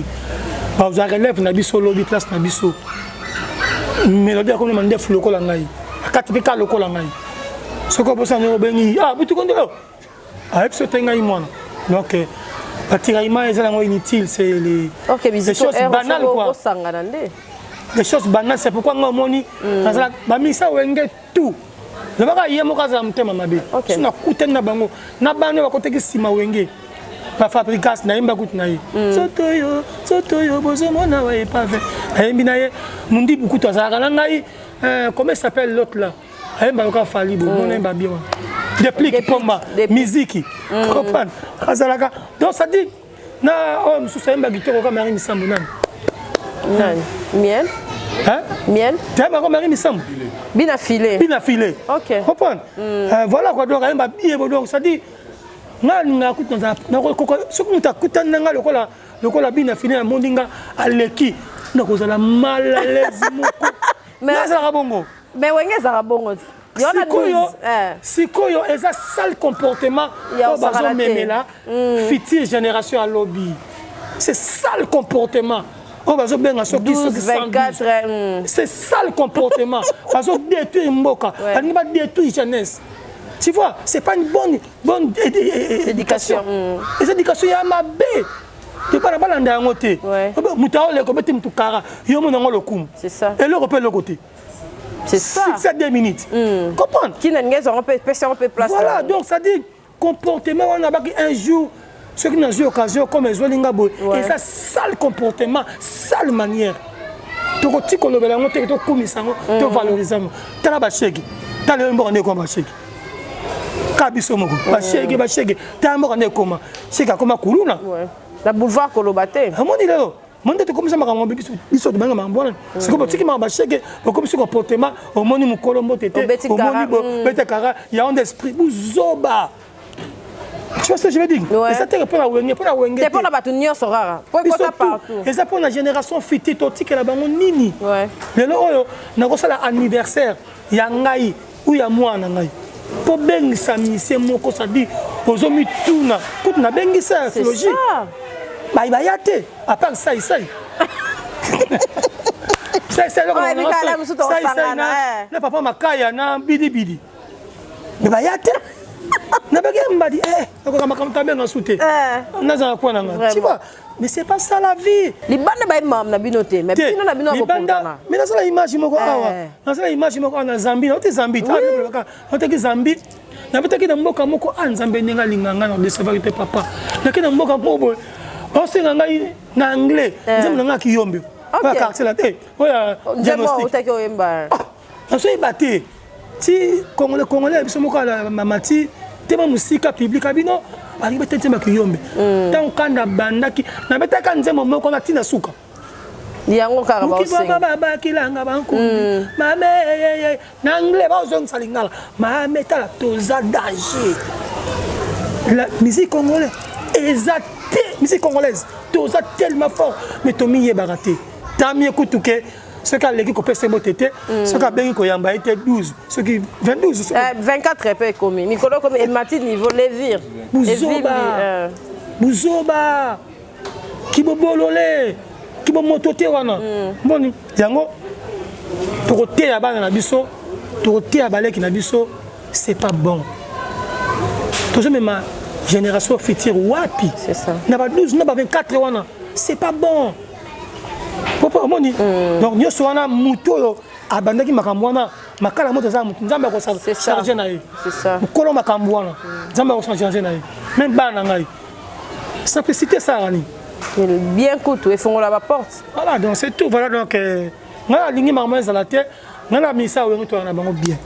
bazwa relève na biso lobi place na biso mélodie akomi mandefu lokola ngai akati mpe ka lokola ngai soki obosani obengi ah butuko nde oh. ayebi so te ngai mwana donc euh, Batiraillement eza nango inutile, c'est les, les choses banales quoi. Osangana nde. Les choses banales, c'est pourquoi nga omoni nazala bamisa Wenge tout lobaka ye moko azala motema mabe. So nakutani na bango na bana oyo bakotaki nsima Wenge, bafabricas, nayemba kutu na ye nzoto oyo, nzoto oyo bozomona wa épave, nayembi na ye. Mundibu kutu azalaka na ngai. Comment il s'appelle l'autre là, ayemba yoka Fali bo mona yemba bien wana, Déplique Pomba miziki, comprendre azalaka. Donc ça dit na oyo mosusu ayemba kitoko ka Marie Misambo, nani? Nani? Miel? Hein? Miel. Tayembaka Marie Misambo. Bina Filet. Bina Filet. Comprendre. Voilà quoi, donc ayemba bien bo. Donc ça dit nga alingaka kutu soki moto akutani na nga lokola Bina Filet, namondi nga aleki, nakozala mal à l'aise moko. Nazalaka bongo. Mais Wenge ezalaka bongo. Sikoyo sikoyo eza sale comportement oyo bazomemela future génération alobi. C'est sale comportement oyo bazobenga soki soki. C'est sale comportement, bazodétruire mboka, balingi badétruire jeunesse, tu vois. C'est pas une bonne éducation, eza éducation ya mabe. Bana balanda yango te. Moto aoleka, obeti motu kara, yo mona yango lokumu, eloko mpe eloko te. C'est ça. Succès 2 minutes. Comprendre? Qui n'a pas place. Voilà, donc ça dit comportement wana baki un jour soki nazwi occasion comme ezwalinga boye, eza sale comportement, sale manière. Tokoki kolobela yango teke, tokumisa yango, tovalorize yango. Tala bashege, tala yo mboka nde ekoma bashege ka biso moko, bashege, bashege. Tala mboka nde ekoma, shege akoma kuluna. Na boulevard koloba te. Amoni lelo mo nde tokomisa makambo biso tobanga makambo wana. Sikoyo botiki makambo bashege, bokomisi comportement. Omoni mokolo mbote te, omoni bete kara yango nde esprit buzoba. Tu vois ce que je veux dire? Eza te mpona Wenge, mpona Wenge. Te, mpona bato nyonso kaka po ekota partout. Eza mpona génération future. Totikela bango nini? Lelo oyo nakosala anniversaire ya ngai ou ya mwana ngai, mpo bengisa misie moko, c'est-à-dire ozomituna kutu nabengisa ya logique baya te, à part saisai saisai na papa Makaya na Bidibidi, me baya te. Nabaki mbadi nakoka makambo tabenga su te, nazala kwa nanga, tu vois. Mais c'est pas ça la vie. Libanda bayemaka na bino te, mais bino na bino. Libanda, mais nasala image moko awa, nasala image moko awa na Zambie. Nauti Zambie, nautaki Zambie, nabetaki na mboka moko a Nzambe ndenge alinga ngai na décevaki te. Papa, naki na mboka moko boye, baosenga ngai na anglais nzembo na ngai akiyombe oyo quartier la te, oyo diagnostic nazoyeba te. Ti congolais, congolais biso moko mati tema mosika public abino balingi bete nzembo akiyombe. Ntango kanda bandaki, nabetaka nzembo moko na ntina suka. Yango kaka. Babakilanga bankumbi mame na anglais, bazongisa lingala mame. Tala, toza danger. La musique congolaise eza te, musique congolaise toza tellement fort, mais tomiyebaka te. Tami ekutu ke soki aleki kopesa mbote te, soki abengi koyamba ye te. 12 soki 22. 24 mpe ekomi mikolo, ekomi emati niveau levire. Buzoba, buzoba, kibobolole, kibomoto te wana. Moni yango, tokoteya bana na biso, tokoteya baleki na biso. C'est pas bon. Tozomema génération future wapi na ba 12 na ba 24 wana? C'est pas bon popo omoni. Donc nyonso wana, motu oyo abandaki makambo wana, makala moto aza motu, Nzambe akocharge na ye. Mokolo makambo wana, Nzambe akocharge na ye. Même bana na ngai, simplicité esalaka nini? Bien kutu efongola baporte. Voilà, donc c'est tout. Voilà, donc ngai alingi makambo ezala te. Ngai na misa oyo toyaka na bango bien,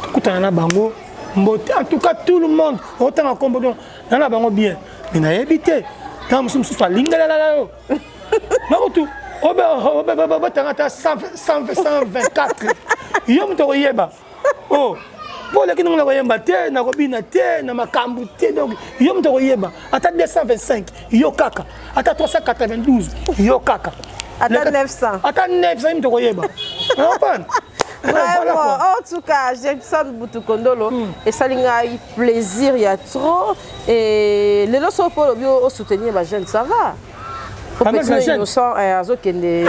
tokutana na bango mbote. En tout cas tout le monde otanga nkombo, donc nga na bango bien. Mais nayebi te, ntango mosusu mosusu alingelelala yo nakutu obetanga ata 124, yo moto okoyeba o mpo oleki ndongo na koyemba te, na kobina te, na makambo te. Donc yo moto okoyeba ata 225, yo kaka, ata 392, yo kaka. Ata 900. Ata 900, ye moto okoyeba, comprendre. Vraiment, en tout cas, Jackson Butukondolo, esali ngai plaisir ya trop. Et lelo so mpo olobi osoutenir bajeune, ça va. Petit innocent azokende.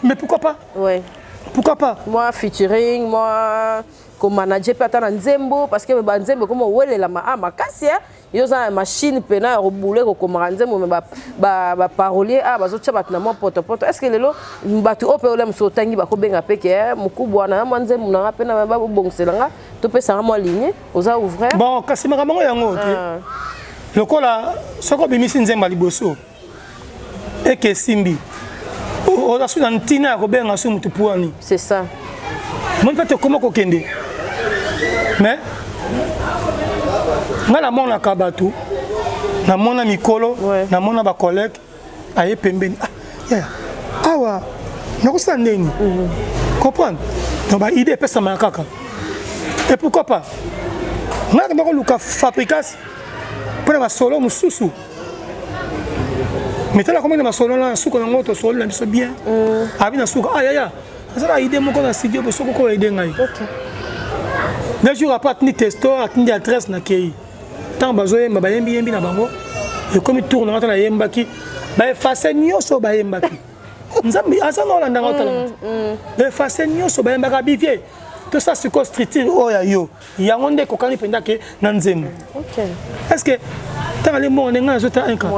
Mais pourquoi pas? Ouais. Pourquoi pas? Moi featuring, moi. Komanager mpe ata na nzembo, parce que banzembo ekoma owelelama ah makasi, yo oza na machine mpena ya kobule kokomaka nzembo, me baparolier a bazotya bato na mwa potopoto. Est ce que lelo bato oyo mpe ola mosu otangi bakobenga mpe ke mokubwa na mwa nzembo nanga mpe na babongisela nga, topesanga mwa ligne, oza ouvert? Bon, kasi makambo yango te. Lokola soki obimisi nzembo ya liboso eke esimbi, oza su na ntina ya kobenga su motu puani. C'est ça. Moni mpe tokóma kokende, mais ngai namonaka bato, namona mikolo, namona bacollègue aye pembeni: "Ah yaya, awa nakosala ndeni." Comprendre? Donc baidée epesamaka kaka, et pourquoi pas ngai nakenda koluka Fabregas mpona basolo mosusu. Mais tala komona masolo na suka nango, tosoli na biso bien, abi na suka: "Ah yaya, azala idée moko na studio bo soki okoya aide ngai." 2 jours après, atindi texto, atindi adresse, nakei. Ntango bazoyemba, bayembi yembi na bango, ekomi tour nanga, tala nayembaki, baeffacer nyonso bayembaki. Nzambe aza na olandanga, otalanga, baeffacer nyonso bayembaka. Bivie tosala sikoyo structure oyo ya yo, yango nde ekokani mpenza ke na nzembo. Est ce que ntango ali mbongo ndenge nazota un cas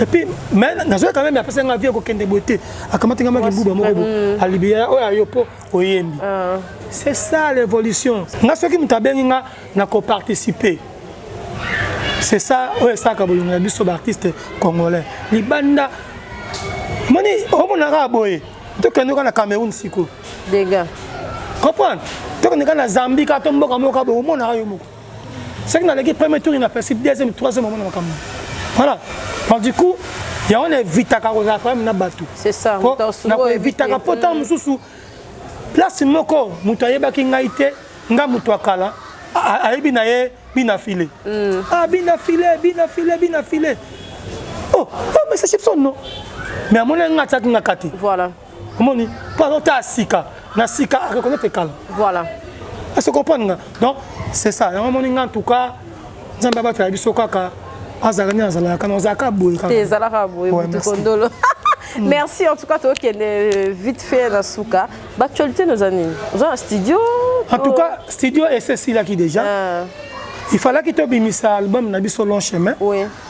et puis, mais nazoya quand même, apesa nga vie kokende boye te, akamati nga maki mbuba moko bo alibi oyo ayo mpo oyembi. C'est ça l'évolution. Nga soki moto abengi nga na koparticiper, c'est ça oyo esalaka bolingo na biso baartiste congolais libanda. Moni omonaka boye, tokende kaka na Cameroun sikoyo. Dégâts. Comprendre? Tokende kaka na Zambie, kaka to mboka moko boye, omonaka yo moko soki naleki premier tour, napesi deuxième, troisième, omona makambo. Voilà. Donc du coup, yango na évitaka kozala problème na bato. C'est ça. Nakoevitaka mpo ntango mosusu place moko moto ayebaki ngai te, nga moto akala ayebi na ye bina file. Ah, bina file, bina file, bina file. Oh, oh, mais c'est Chipson, non? Mais amoni nga atiaki nga kati. Omoni mpo azota sika na sika, areconnaître kala. Est-ce comprendre nga? Donc c'est ça, yango omoni nga, en tout cas Nzambe abatela biso kaka, azalaka nde azalaka na ozalaka boye. Kaka ezalaka boye. Mutu kondolo, merci en tout cas. Tokende vite fait na suka, baactualité noza nini? Oza na studio? En tout cas, studio esesilaki déjà. Il fallaki tobimisa album na biso Long Chemin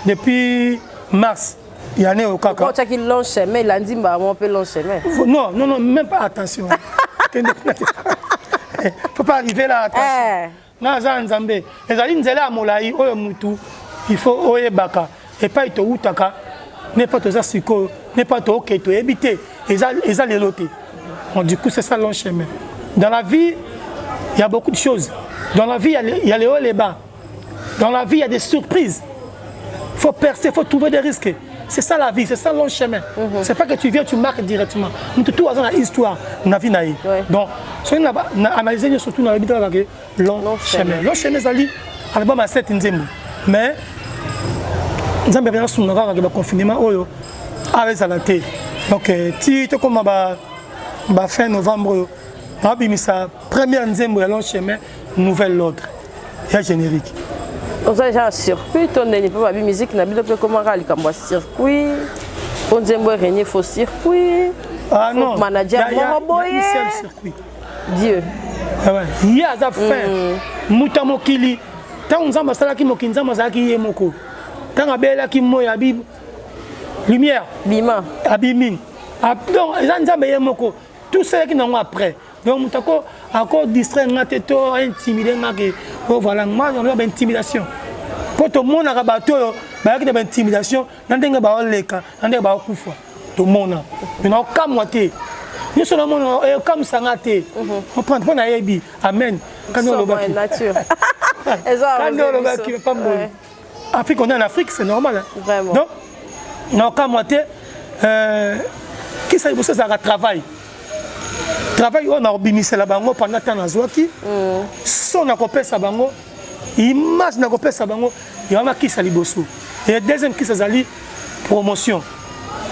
depuis mars ya ne oyo kaka. Otiaki Long Chemin, elandi mbala mpe Long Chemin. Non, non, non, même pas. Attention, kende kuna te, faut pas arriver là, attention. Nga aza Nzambe, ezali nzela ya molai oyo mutu il faut oyebaka epai towutaka, ne pas toza sikoyo, ne pas tooke, toyebi te, eza lelo te. Bon, du coup, c'est ça long chemin. Dans la vie, il y a beaucoup de choses. Dans la vie, il y a les hauts et les bas. Dans la vie, il y a des surprises. Il faut percer, il faut trouver des risques. C'est ça la vie, c'est ça long chemin. C'est pas que tu viens, tu marques directement. Tout aza na histoire na vie na ye. Donc soki na analyse nyonso, surtout na yebi kaka long chemin. Long chemin ezali album ya 7 nzembo, mais Nzambe apenza sunga kaka ke baconfinement oyo awa ezala te. Donc ti tokóma ba fin novembre oyo, naobimisa première nzembo ya Long Chemin, Nouvel Ordre ya générique. Oza déjà na circuit to ndeni? Mpo babi musique na bino mpe ekomaka likambo ya circuit, mpo nzembo erenie fo circuit. Ah non. Manager moko boye. Circuit. Dieu. Ye aza fin moto ya mokili. Ntango Nzambe asalaki mokili, Nzambe azalaki ye moko. Ntango abelaki moi, abi lumière. Bima. Abimi. Donc eza Nzambe ye moko, tout ça eyaki nango après. Donc moto ako akodistraire nga te to intimider nga ke oh, voilà, moi na baintimidation, mpo tomonaka bato oyo bayaki na baintimidation na ndenge baoleka, na ndenge baokufa, tomona. Me naokamwa te, nyonso namona ekamwisanga te, comprendre? Mpo nayebi amen. Kandi olobaki, kandi olobaki pamboli Afrique, on est en Afrique, c'est normal, hein? Vraiment. Donc naokamwa te. Kisa liboso ezalaka travail, travail oyo nakobimisela bango pendant temps nazwaki so, nakopesa bango image, nakopesa bango yango nakisa liboso. Et deuxième kisa ezali promotion,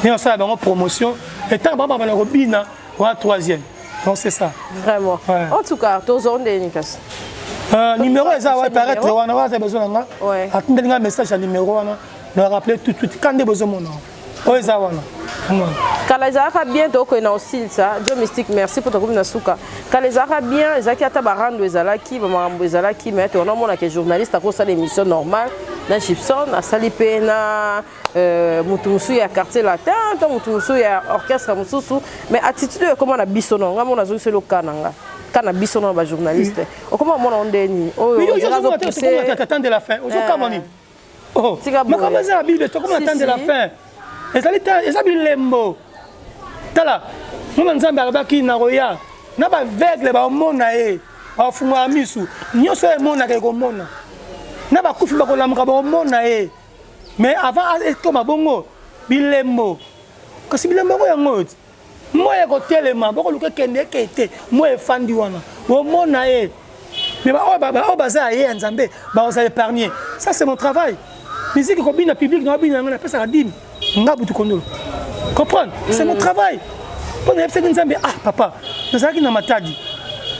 nde nasala bango promotion etango bango babanda kobina wana, troisième. Donc c'est ça. Vraiment, ouais. En tout cas tozwa ndeni kasi. Numéro eza wa paraître wana, wana besoin na nga, atindeli nga message ya numéro wana, na rappeler tout de suite. Ka nde bozomona oyo eza wana. Kala ezalaka bien, tokokende na osilisa. Dio Mystique, merci mpo tokomi na suka. Kala ezalaka bien, ezalaki ata barando, ezalaki bamakambo ezalaki, mais tokona omonaka journaliste akosala émission normale na Gibson, asali mpe na motu mosusu ya Quartier Latin to motu mosusu ya orchestre mosusu, mais attitude oyo ekoma na biso, no nga mona azongiseli oka na nga ka na biso na bajournaliste, okoma omona o ndeni oyo Temps de la fin, ozokama nini? Makambo eza na Bible, tokoma na temps de la fin, ezali eza bilembo. Tala, mwana Nzambe alobaki na koya na baaveugle baomona ye, bafungola misu nyonso oyo emonaka ekomona, na bakufi bakolamuka, baomona ye. Mais avant ekoma bongo, bilembo, kasi bilembo yango yango oyo ti moi ekotelema, bokoluka ekende eke te, moi efandi wana, bomona ye. Mais oyo baza ya ye ya Nzambe bakozala épargné. Ça, c'est mon travail. Musique kobina public na babina yango, napesaka dime nga butu kondolo, comprendre, c'est mon travail. Mpo nayebisaki Nzambe: "Ah papa, nazalaki na Matadi,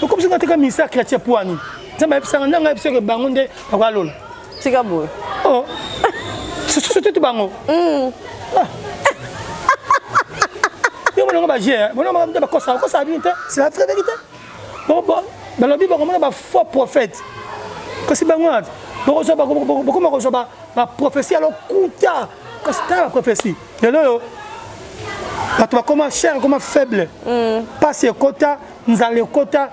okomisi nga teka ministère chrétien po ani?" Nzambe ayebisanga ndenge ayebisaki bango nde bakoalola. Tika boye. Oh, surtout bango yo monango baje monango bakosa, bakosa bino te, c'est la vraie vérité. Balobi bakomona bafaux prophète, kasi bango bokoma kozwa baprophétie ya lokuta. Kasi tala baprophétie lelo oyo, bato bakoma cher, ekoma faible, pasi ekota, nzala ekota.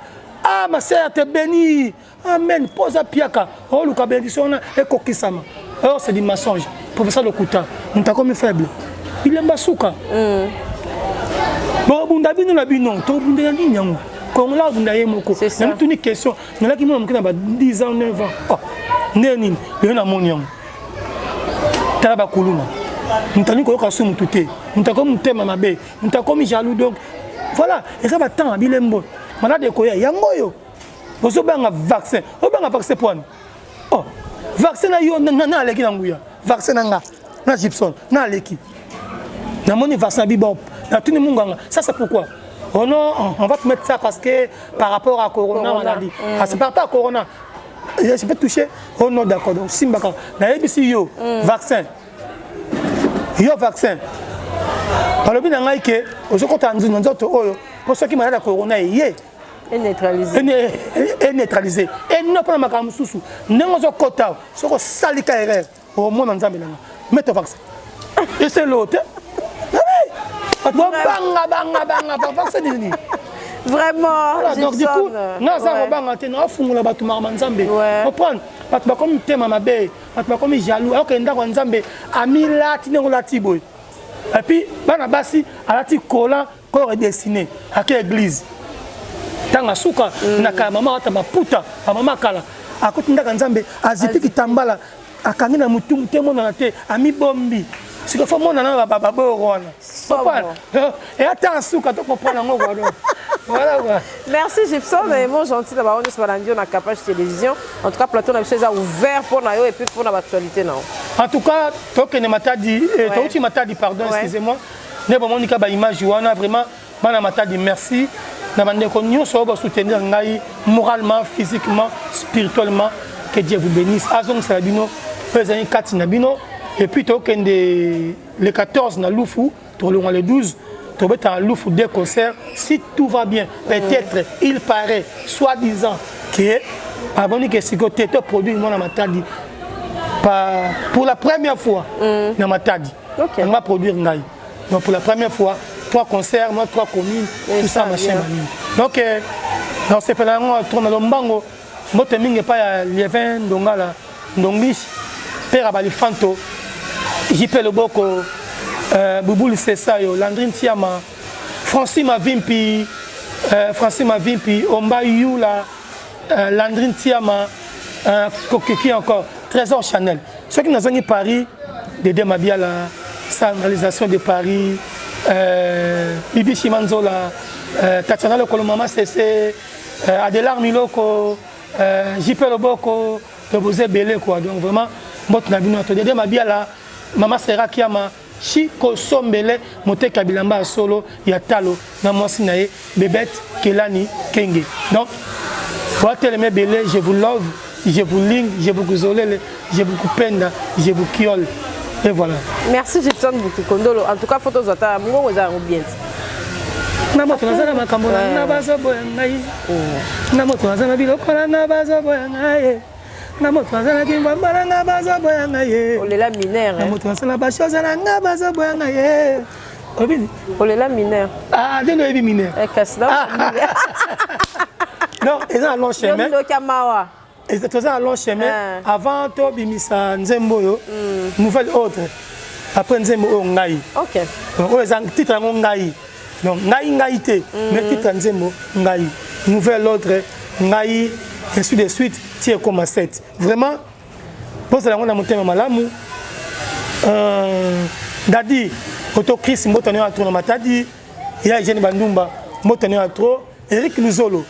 Ah, ma sœur, te béni, amen, mpo oza piaka, oluka bénédiction wana ekokisama. Or c'est du mensonge, professeur lokuta. Moto akomi faible, bilemba suka. Bobunda bino na bino, tobundela nini yango? Kongola abunda ye moko. Namituni question, nalaki mwana moke na ba 10 ans, 9 ans. Oh, nde nini lelo namoni yango? Tala bakuluna, moto alingi koyoka so motu te, moto akomi motema mabe, moto akomi jaloux. Donc voilà, eza batemps ya bilembo. Malade ekoya yango oyo ozobanga vaccin, obanga vaccin po wani? Oh, vaccin na yo na aleki na nguya, vaccin na nga na Gibson na aleki. Namoni vaccin na bibo, natuni munganga: "Ça, c'est pourquoi?" "Oh non, on va te mettre ça parce que par rapport à corona, corona. Maladie." Ah, c'est par rapport à corona, je peux toucher? "Oh non, d'accord." Donc simbaka, nayebisi yo, vaccin yo, vaccin balobi na ngai ke ozokota na nzoto oyo mpo soki malade ya corona eye, eneutraliser eno. Mpona makambo mosusu, ndenge ozokota, soki osalika erreur, omona Nzambe nanga mettre vaccin eselo te. Bobanga banga banga vaccin nini? Vraiment. Donc du coup, nga aza kobanga te, naofungola bato makambo Nzambe. Comprendre, bato bakomi mitema mabe, bato bakomi jaloux. Akokende ndako ya Nzambe, amilati ndenge olati boye, et puis bana basi alati collant corps dessiné, ake église. Ntango asuka na kala, mama ata maputa, bamama akala, akoti ndako ya Nzambe, azipi kitambala, akangi na mutu te, monana te, amibombi. Sikoyo fo monana baboro wana eya ta asuka, to comprendre yango quoi. Donc voilà quoi. Merci Gibson et mon gentil na bango nyonso balandi yo na Capage Télévision. En tout cas, plateau na biso eza ouvert mpo na yo et puis mpona baactualité na yo. En tout cas, tokende Matadi, touti Matadi, pardon, excusez-moi, nde bomoni ka baimage wana. Vraiment, bana Matadi, merci na bandeko nyonso oyo basoutenir ngai moralement, physiquement, spirituellement. Que Dieu vous bénisse, azongisela bino oyo ezali kati na bino. Et puis tokende le 14 na Lufu, tolongwa le 12, tobeta na Lufu deux concerts si tout va bien. Peut-être, il paraît, soi-disant que aboni ke sikoyo te toproduire mwana Matadi pour la première fois na Matadi. Yango baproduire ngai. Donc pour la première fois, trois concerts, moi, trois communes, tout ça, machin banini. Donc nasepela yango tro na lombango. Mbote mingi epai ya Lievin Ndongala Ndonglish, père ya Balifanto, JP Loboko, Bubulu Sesayo, Landrine Tiama, Francis Mavimpi, Francis Mavimpi, Omba Yula, Landrine Tiama, Kokeki encore, Trésor Chanel. Soki nazongi Paris, Dede Mabiala, centralisation de Paris, Bibi Chimanzola, Tatiana Lokolo, Mama Sese, Adelar Miloko, JP Loboko, toboza ebele quoi. Donc vraiment, mbote na bino to Dede Mabiala, Mama Sera Kiama, Chiko Sombele, moteka bilamba ya solo ya talo na mwasi na ye Bebette Kelani Kenge. Donc boatelema ebele. Je vous love, je vous ling, je vous kuzolele, je vous kupenda, je vous kiole. Et voilà. Merci Gibson Butukondolo. En tout cas, photo zata mungongo eza yango bien. Na moto naza na makambo na nga bazoboya ngai. Oh. Na moto naza na biloko na nga bazoboya ngai. Na moto naza na kimbamba na nga bazoboya ngai. Olela mineur. Na moto naza na bashoza na nga bazoboya ngai. Oyebi? Olela mineur. Ah, ndenge oyebi mineur. Eh, kasi na. Non, eza na long chemin. Yo mawa. Toza na long chemin eh. Avant tobimisa nzembo oyo nouvelle ordre, après nzembo oyo ngai oyo eza titre yango ngai, donc ngai ngai te, mais titre ya nzembo ngai, nouvel ordre, ngai, ainsi de suite, ti ekoma 7. Vraiment bozala yango na motema malamu. Dadi oto Chris, mboto na yo ya trop na Matadi ya Eugène Bandumba, mboto na yo ya trop. Eric Luzolo,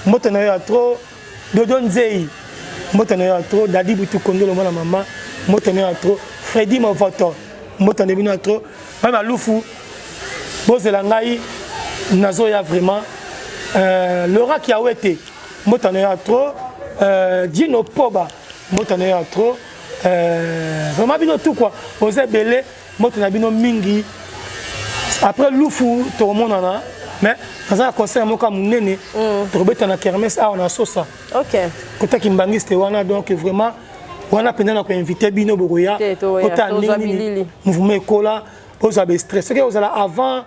mboto na yo ya trop. Dodo Nzei, mboto na yo ya trop. Dadi Butu Kondolo, mwana mama, mboto na yo ya trop. Fredi Movoto, mboto na bino ya trop. Bana Lufu, bozela ngai nazoya vraiment. Laura Kiawete, mboto na yo ya trop. Dino Poba, mboto na yo ya trop. Vraiment bino tout quoi, boza ebele, mboto na bino mingi. Après Lufu tokomonana, mais naza na concert moko ya monene tokobeta na kermesse awa na Sosa, kota kimbangiste wana. Donc vraiment wana mpenza na koinvite bino, bokoya ota ndenge nini mouvement ekola. Bozwa bastress soki ozala avant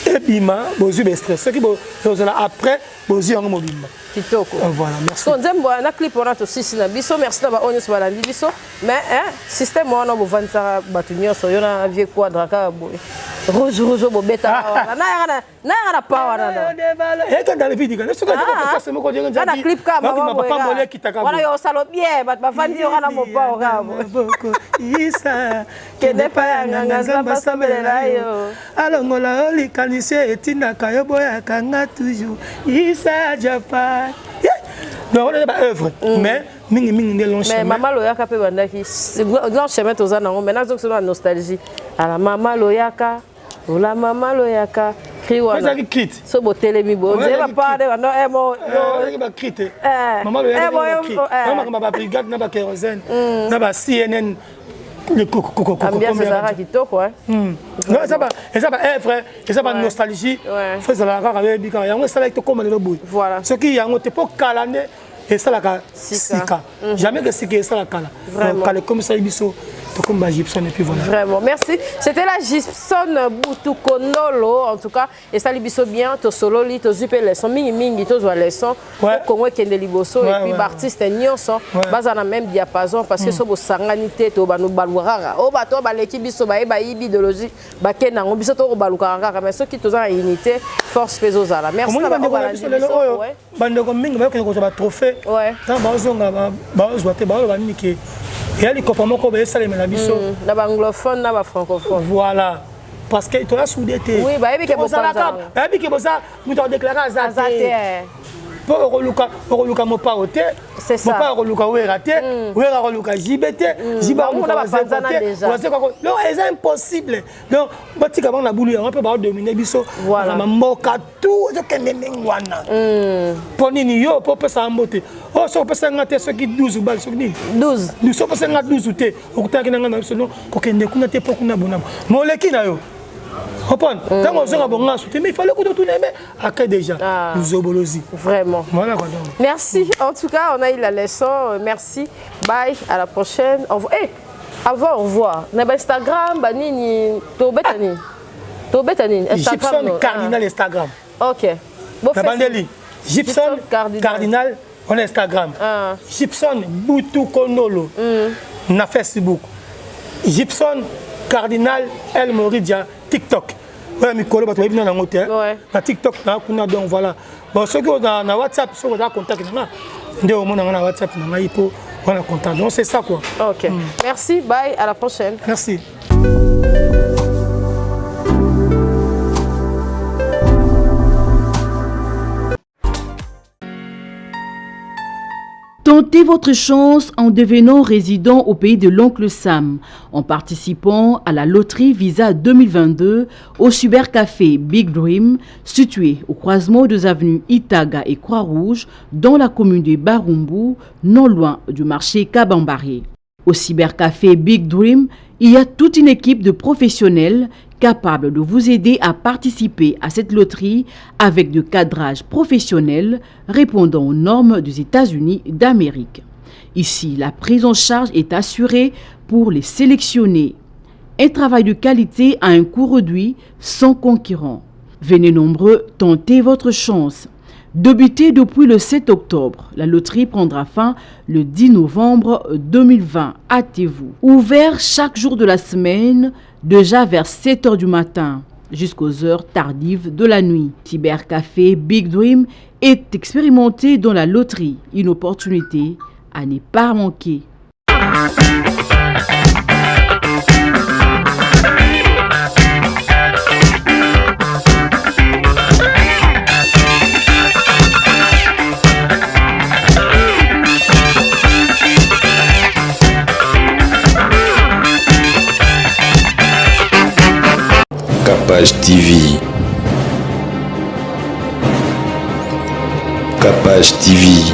ebima, bozwi bastress soki ozala après, bozwi yango mobimba. Kitoko. Voilà, merci. So nzembo na clip wana tosisi na biso. Merci na baoyo nyonso balandi biso. Mais hein, système wana bovandisaka bato nyonso, yo na vieux Quadra kaka boye, rouge rouge, bobetaka wana nayaka na pa wana. Na clip kaka wana, yo osalo bien, bato bavandi yo kaka na mopao kaka boye. Kende pa ya nganga, Nzambe asambelela yo, alongola yo likanisi etindaka yo boyaka nga toujours Isa Japan. Donc wana eza baœuvre, mais mingimingi nde long chemin. Mama Loyaka mpe bandaki long chemin, toza nango maintenant, azokisa na nostalgie ala mama Loyaka, ola mama Loyaka, cri wana so botelemi boye, ozali bapade bando. Bacri te, mama Loyaka, makambo babrigade na bakérosène na ba CNN. Ambiance ezalaka kitoko. Non, eza baœuvre, eza banostalgie, fo ezalaka kaka, oyebi kaka yango esalaki tokóma lelo boye. Soki yango te, mpo kala nde esalaka sika, jamais ke sika esala kala. Kala ekomisaki biso tokomi ba Gibson et puis voilà. Vraiment, merci. C'était la Gibson Butu Kondolo. En tout cas, esali biso bien, tosololi, tozwi mpe leçon mingimingi, tozwa leçon. Kongo ekende liboso et puis baartiste nyonso baza na même diapason, parce que so bosangani te, to bano baluka kaka oyo bato oyo baleki biso, baye bayibi idéologie, bakende yango, biso tokobalukaka kaka. Mais soki toza na unité, force mpe ezozala. Merci na bandeko na biso lelo oyo. Bandeko mingi bayokende kozwa batrophée, ntango bazonga bazwa te, baoloba nini? Ke eya likopa moko baesalemela biso. Na baanglophone na bafrancophone. Voilà, parce que toza soudé te. Bayebi ke boza moto adéclaré aza te, mpo okoluka, okoluka mopao te, mopao akoluka Wera te, Wera akoluka Jibe te, Jibe akoluka Wazekwa te, Wazekwa. Donc eza impossible. Donc batika bango na bulu yango mpe baodomine biso na mamboka tout, ezokende ndenge wana. Mpo nini yo mpo opesaka mbote oyo? Soki opesa nga te, soki 12 bale, soki nini 12, soki opesa nga 12 te, okutanaki na nga na biso, non, kokende kuna te, mpo kuna bonabo moleki na yo, comprendre? Ntango ozonga bonga te, mais il fallait kuta tuna, mais après déjà luzobolozi. Vraiment. Voilà quoi, donc. Merci, en tout cas on a eu la leçon. Merci, bye, à la prochaine. Au revoir. Hey, avant au revoir, na ba Instagram banini, tobeta nini, tobeta nini? Instagram Gibson Cardinal, Instagram. Ok. Nabandeli Gibson Cardinal on Instagram, Gibson Butu Kondolo na Facebook, Gibson Cardinal El Moridia TikTok. Oyo mikolo bato bayebi na yango te na TikTok na kuna. Donc voilà. Bon, soki na WhatsApp, soki oza contact na nga, nde omona nga na WhatsApp na ngai mpo wana contact. Donc c'est ça quoi. Ok, merci, bye, à la prochaine. Merci. Tentez votre chance en devenant résident au pays de l'oncle Sam, en participant à la loterie Visa 2022 au cybercafé Big Dream, situé au croisement des avenues Itaga et Croix-Rouge, dans la commune de Barumbu, non loin du marché Kabambare. Au cybercafé Big Dream, Il y a toute une équipe de professionnels capables de vous aider à participer à cette loterie avec de cadrage professionnel répondant aux normes des États-Unis d'Amérique. Ici, la prise en charge est assurée pour les sélectionner. Un travail de qualité à un coût réduit sans concurrent. Venez nombreux tenter votre chance. Débutez depuis le 7 octobre. La loterie prendra fin le 10 novembre 2020. Hâtez-vous. Ouvert chaque jour de la semaine, déjà vers 7 heures du matin jusqu'aux heures tardives de la nuit. Cybercafé Big Dream est expérimenté dans la loterie. Une opportunité à ne pas manquer. Capage TV. Capage TV.